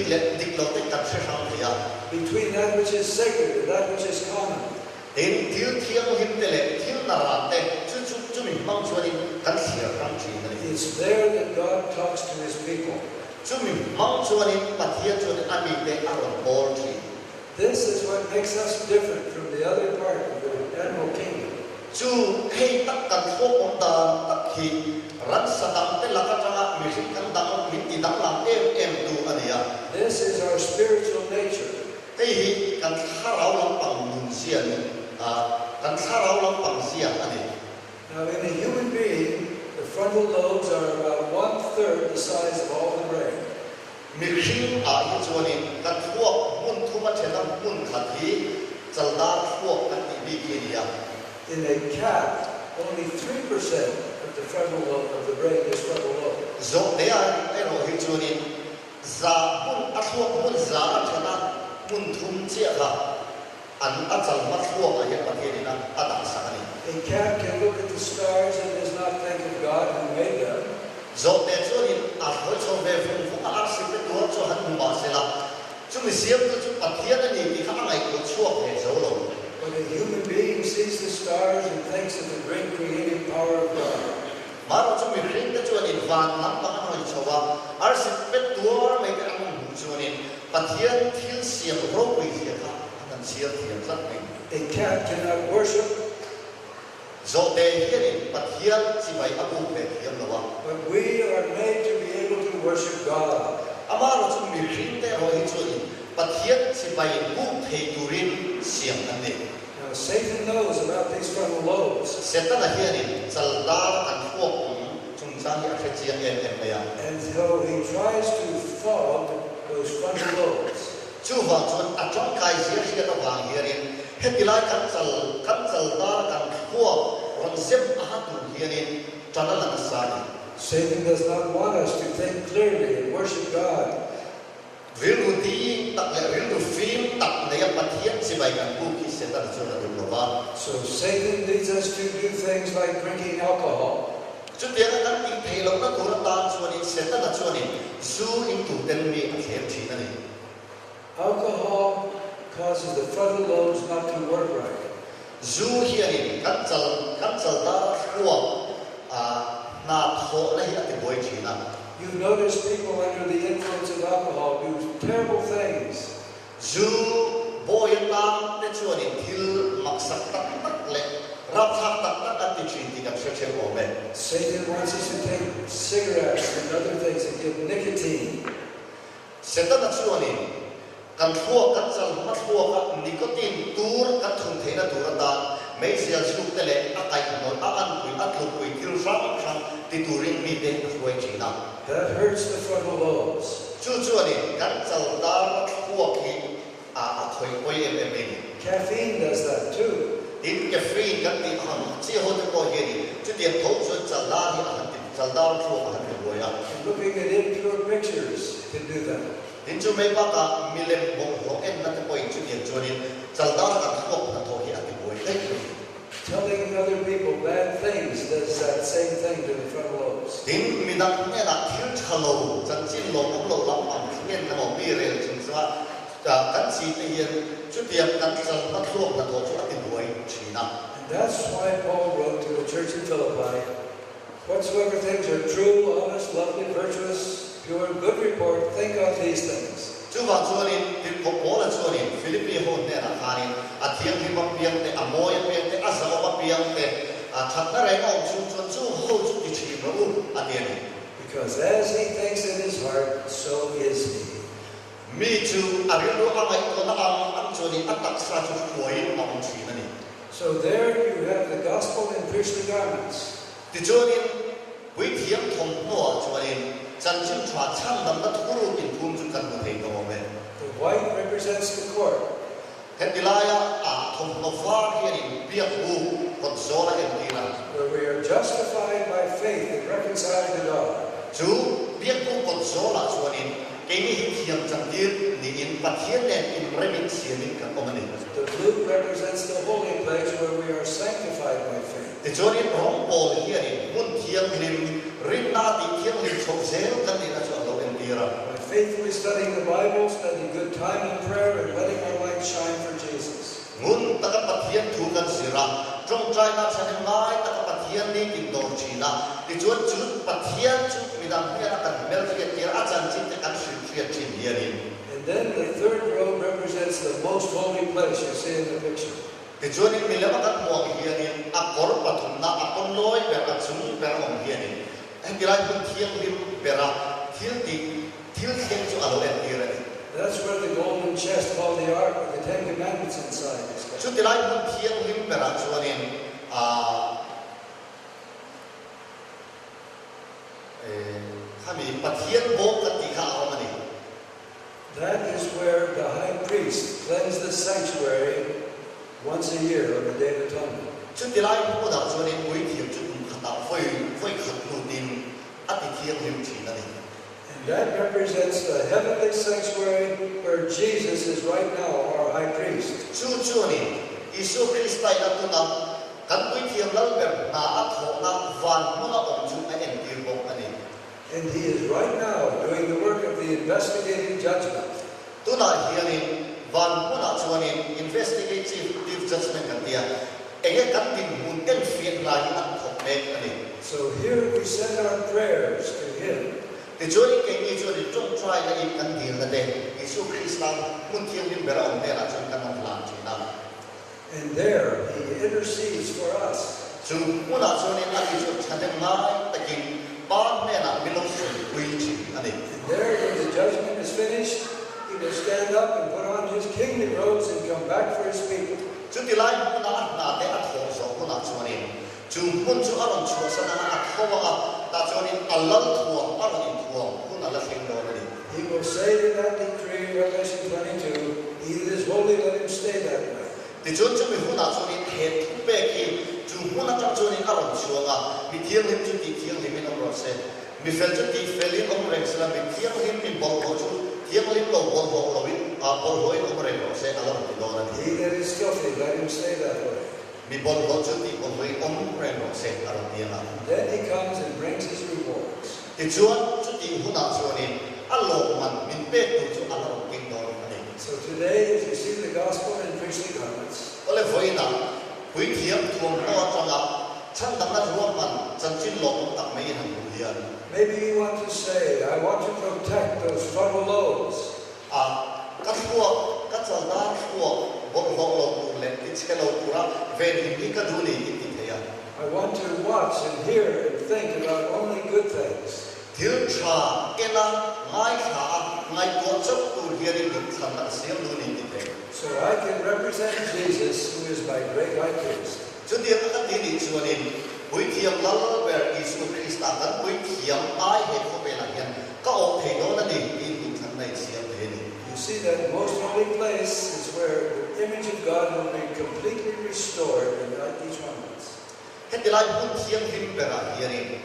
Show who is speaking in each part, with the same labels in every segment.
Speaker 1: dik leh dik lo te kan hre hrang thei a.
Speaker 2: Between that which is sacred and that which is common.
Speaker 1: Tin, thil thianghlim te leh thil naran te chu chu chumi hmang chuanin kan thliar hrang thin a ni.
Speaker 2: It's there that God talks to His people.
Speaker 1: Chumi hmang chuanin Pathian chuan a mite a rawn bawl thin.
Speaker 2: This is what makes us different from the other part of the animal kingdom.
Speaker 1: Chu hei tak kan thluak awm dan tak hi ransa dang te lak atanga mihring kan dang min ti danglam em em tu a ni a.
Speaker 2: This is our spiritual nature.
Speaker 1: Hei hi kan thlarau lampang nun zia ni a, kan thlarau lampang zia a ni.
Speaker 2: Now in a human being, the frontal lobes are about one third the size of all the brain.
Speaker 1: Mihring ah hi chuanin kan thluak hmun thum a then a hmun khat hi chaldar thluak kan tih bik hi a ni a.
Speaker 2: In a cat, only 3% of the frontal lobe of the brain is frontal lobe.
Speaker 1: Zawhte ah erawh hi chuanin za hmun a thluak hmun za a then a hmun thum chiah kha an a chal hma thluak ah hian Pathianin a a dah sak a ni.
Speaker 2: A cat can look at the stars and does not think of God who made them.
Speaker 1: Zawhte chuanin a hawi chho ve vung vung a, arsi pe tuar chu han hmu mah sela, chumi siamtu chu Pathian a ni tih kha a ngaihtuah chhuak ve zo lo.
Speaker 2: But a human being sees the stars and thinks of the great creative power of God.
Speaker 1: Mahro chu mihring te chuanin van lampang an hawi chho a, arsi pe tuar mai te an hmu chuanin Pathian thil siam ropui zia kha an han chhiar thiam tlat mai.
Speaker 2: A cat cannot worship.
Speaker 1: Zawhte hianin Pathian chibai a buk ve thiam lo a.
Speaker 2: But we are made to be able to worship God.
Speaker 1: Amaherawh chu mihring te erawh hi chuanin Pathian chibai buk thei turin siam kan ni.
Speaker 2: Now Satan knows about these frontal lobes.
Speaker 1: Setana hianin chaldar kan thluak awm chungchang hi a hre chiang em em mai a.
Speaker 2: And so he tries to fog those frontal lobes.
Speaker 1: Chuvang chuan a tangkai zia hriat avang hianin heti lai kan chal kan chal dar kan thluak rawn zem aha tur hianin tan a la nasa a ni.
Speaker 2: Satan does not want us to think clearly and worship God.
Speaker 1: Rilru ding tak leh rilru fim tak neia Pathian chibai kan buk hi Setana chuan a duh lo va.
Speaker 2: So Satan leads us to do things like drinking alcohol.
Speaker 1: Chutianga kan tih theih lohna tur atan chuanin Setana chuanin zu in tur ten mi a thlem thin a ni.
Speaker 2: Alcohol causes the frontal lobes not to work right.
Speaker 1: Zu hianin kan chal kan chal dar thluak a hna thawhna hi a ti buai thin a.
Speaker 2: You've noticed people under the influence of alcohol do terrible things.
Speaker 1: Zu bawi atan te chuanin thil maksak tak tak leh rapthlak tak tak an ti thin tih kan hre theuh awm e.
Speaker 2: Satan wants us to take cigarettes and other things that give nicotine.
Speaker 1: Setana chuanin kan thluak kan chal hma thluak a nicotine tur kan thun theihna tur atan meizial chhuk te leh a kaihhnawih a anpui a tlukpui thil hrang hrang ti turin mite a hruai thin a.
Speaker 2: That hurts the frontal lobes.
Speaker 1: Chu chuanin kan chal dar thluak hi a a khawih pawi em em mai a ni.
Speaker 2: Caffeine does that too.
Speaker 1: Tin, caffeine kan tih ang chi ho te pawh hianin chutiang tho chuan chal dar hi a han ti chal dar thluak a han ti buai a.
Speaker 2: And looking at impure pictures can do that.
Speaker 1: Tin, chu mai bakah milem bawlhhlawh enna te pawhin chutiang chuanin chal dar kan thluak hnathawh hi a ti buai daih mai.
Speaker 2: Telling other people bad things does that same thing to the frontal lobes.
Speaker 1: Tin, midang hnenah thil tha lo, chanchin lawmawm lo lampang thleng emaw mi rel chung chunga kan chi te hian chutiang kan chal hma thluak hnathawh chu a ti buai thin a.
Speaker 2: And that's why Paul wrote to the church in Philippi, Whatsoever things are true, honest, lovely, virtuous, pure, good report, think on these things.
Speaker 1: Chuvang chuanin, Tirhkoh Paula chuanin Philippi ho hnenah khanin a thianghlim apiang te, a mawi apiang te, a zahawm apiang te, a thatna reng a awm chhung chuan chu ho chu ti thin rawh u, a ti a ni.
Speaker 2: Because as he thinks in his heart, so is he.
Speaker 1: Mi chu a rilru a ngaihtuahna ang ang chuanin a taksa chu hruaiin a awm thin a ni.
Speaker 2: So there you have the gospel in priestly garments.
Speaker 1: Tichuanin, Puithiam thawmhnaw ah chuanin chanchin tha chhandamna thuruk inphum chu kan hmu thei tawh awm e.
Speaker 2: The white represents the court.
Speaker 1: Heti laia a thawmhnaw var hianin biak buk kawt zawl a entir a.
Speaker 2: Where we are justified by faith and reconciled to God.
Speaker 1: Chu biak buk kawt zawlah chuanin keini hi thiam chantir niin Pathian nen inremin siamin kan awm a ni.
Speaker 2: The blue represents the holy place where we are sanctified by faith.
Speaker 1: Tichuanin rawng pawl hianin hmun thianghlim, rinna tih thianghlim chhoh zel kan nihna chu a lo entir a.
Speaker 2: By faithfully studying the Bible, spending good time in prayer, and letting our light shine for Jesus.
Speaker 1: Ngun taka Pathian thu kan zir a, tawngtaina thahnem ngai taka Pathian ni tin dawr thin a, tichuan chu Pathian chu midang hnena kan hmelhriat tir a chanchin te kan hrilhhriat thin hianin.
Speaker 2: And then the third robe represents the most holy place you see in the picture.
Speaker 1: Tichuanin milem a kan hmuh ang hianin a kawr pathumna a pawn lawi ber a chung ber a awm hianin hetilai hmun thianghlim bera thil tih thil thleng chu a lo entir a ni.
Speaker 2: That's where the golden chest called the Ark with the Ten Commandments inside is kept.
Speaker 1: Chutilai hmun thianghlim berah chuanin aah khami Pathian bawm kan tih kha a awm a ni.
Speaker 2: That is where the high priest cleansed the sanctuary once a year on the Day of Atonement.
Speaker 1: Chutilai hmunah chuanin puithiam chu kum khatah vawi vawi khat lutin a ti thianghlim thin a ni.
Speaker 2: And that represents the heavenly sanctuary where Jesus is right now our high priest.
Speaker 1: Chu chuanin Isua Krista in a tuna kan puithiam lal ber hna a thawhna van hmuna awm chu a entir bawk a ni.
Speaker 2: And he is right now doing the work of the investigative judgment.
Speaker 1: Tunah hianin van hmunah chuanin investigative judgment kan ti a, enge kan dinhmun enfiah hna hi an thawk mek a ni.
Speaker 2: So here we send our prayers to him.
Speaker 1: Tichuanin keini chuanin tawngtaina in kan dilna te Isua Krista hmun thianghlim ber a awm hnenah chuan kan rawn hlan thin a.
Speaker 2: And there he intercedes for us.
Speaker 1: Chu hmunah chuanin ani chu thahnem ngai takin Pa hnenah min lo sawi pui thin a ni.
Speaker 2: And there when the judgment is finished, he will stand up and put on his kingly robes and come back for his people.
Speaker 1: Chuti lai hmuna a hna te a thawh zawh hunah chuanin chu hmun chu a rawn chhuahsan anga a tho anga, tah chuanin a lal thuam a rawn inthuam hun a la thleng dawn a ni.
Speaker 2: He will say to that decree, Revelation 22, He that is holy, let him stay that way.
Speaker 1: Tichuan chumi hunah chuanin he thupek hi chu hmun atang chuanin a rawn chhuang a, mi thianghlim chu tih thianghlimin awm rawh se, mi fel chu tih felin awm reng sela, mi thianghlim mi bawlhhlawh chu thianghlim lo bawlhhlawh loin bawlhhlawhin awm reng rawh se a la rawn ti dawn a ni.
Speaker 2: He that is filthy, let him stay that way.
Speaker 1: Mi bawlhhlawh chu tih bawlhhlawhin awm reng rawh se a rawn ti ang a.
Speaker 2: Then he comes and brings his rewards.
Speaker 1: Tichuan chutih hunah chuanin a lawmman min pek tur chu a la rawn keng dawn a ni.
Speaker 2: So today, as you see the gospel in priestly garments,
Speaker 1: Awle vawiinah puithiam thuamhnaw atanga chhandamna ruahman chanchin lawmawm tak mai in han hmuh hian.
Speaker 2: Maybe you want to say, I want to protect those frontal lobes.
Speaker 1: A, ka thluak, ka chaldar thluak bawlhhlawh lo tur leh tichhe lo tura venhim hi ka duh ni in ti thei a.
Speaker 2: I want to watch and hear and think about only good things.
Speaker 1: Thil tha ena ngaithla a ngaihtuah chauh tur hianin duhthlanna ka siam duh ni in ti thei.
Speaker 2: So I can represent Jesus who is my great high priest.
Speaker 1: Chutiang a ka ti nih chuanin Puithiam Lal ber Isua Krista kan puithiam ai he khawvelah hian ka awh thei dawn a ni tiin duhthlanna in siam thei a ni.
Speaker 2: You see that most holy place is where the image of God will be completely restored in each one of us.
Speaker 1: Heti lai hmun thianghlim berah hianin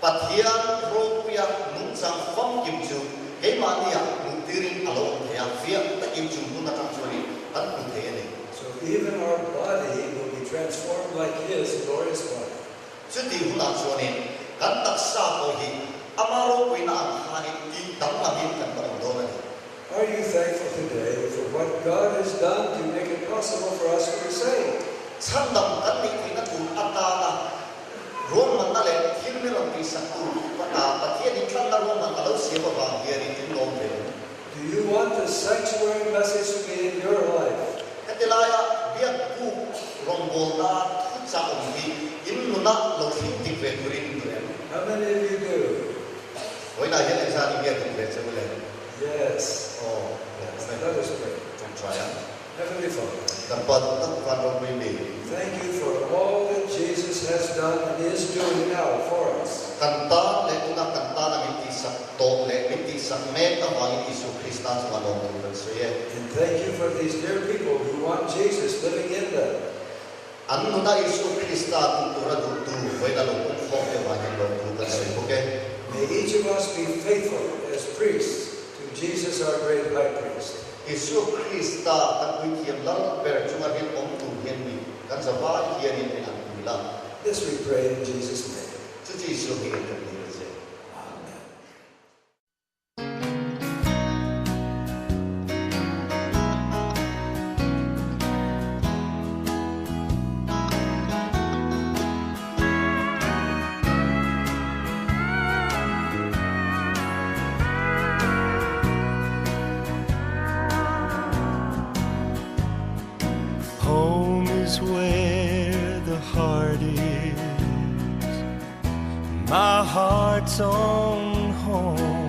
Speaker 1: Pathian ropuia nungchang famkim chu keimahniah hmuhtirin a lo awm thei a, fiah takin chu hmun atang chuanin kan hmu thei a ni.
Speaker 2: So even our body will be transformed like His glorious body.
Speaker 1: Chuti hunah chuanin kan taksa pawh hi ama ropuina ang khanin tih danglamin kan la awm dawn a ni.
Speaker 2: Are you thankful today for what God has done to make it possible for us to be saved?
Speaker 1: Chhandam kan nih theihna tur atana ruahmanna leh thil mi rawn tihsak tur Pathian in tlanna ruahman a lo siam avang hianin in lawm ve ang.
Speaker 2: Do you want the sanctuary message to be in your life?
Speaker 1: Heti laia biak buk rawngbawlna thuchah awm hi in nunah lo thleng dik ve turin in duh em?
Speaker 2: How many of you do?
Speaker 1: Vawiinah hian engzat in nge duh ve che u le?
Speaker 2: Yes.
Speaker 1: Aw,
Speaker 2: Yes. Let us pray.
Speaker 1: Tawngtai ang.
Speaker 2: Heavenly Father.
Speaker 1: Kan Pa duh tak van ropui mi.
Speaker 2: Thank you for all that Jesus has done and is doing now for us.
Speaker 1: Kan tan leh tuna kan tana min tihsak tawh leh min tihsak mek avangin Isua Krista chungah lawm tur kan sawi e.
Speaker 2: And thank you for these dear people who want Jesus living in them.
Speaker 1: An nuna Isua Krista duh tura duhtu vawiin a lo pum khawm te avangin lawm tur kan sawi bawk e.
Speaker 2: May each of us be faithful as priests to Jesus our great high priest.
Speaker 1: Isua Krista kan puithiam lal ber chunga rinawm tur hian mi kan zavai hianin min an pui la.
Speaker 2: This we pray in Jesus name.
Speaker 1: Chu chu Isua hmingin kan dil a che.
Speaker 2: Amen.
Speaker 3: My heart's own home.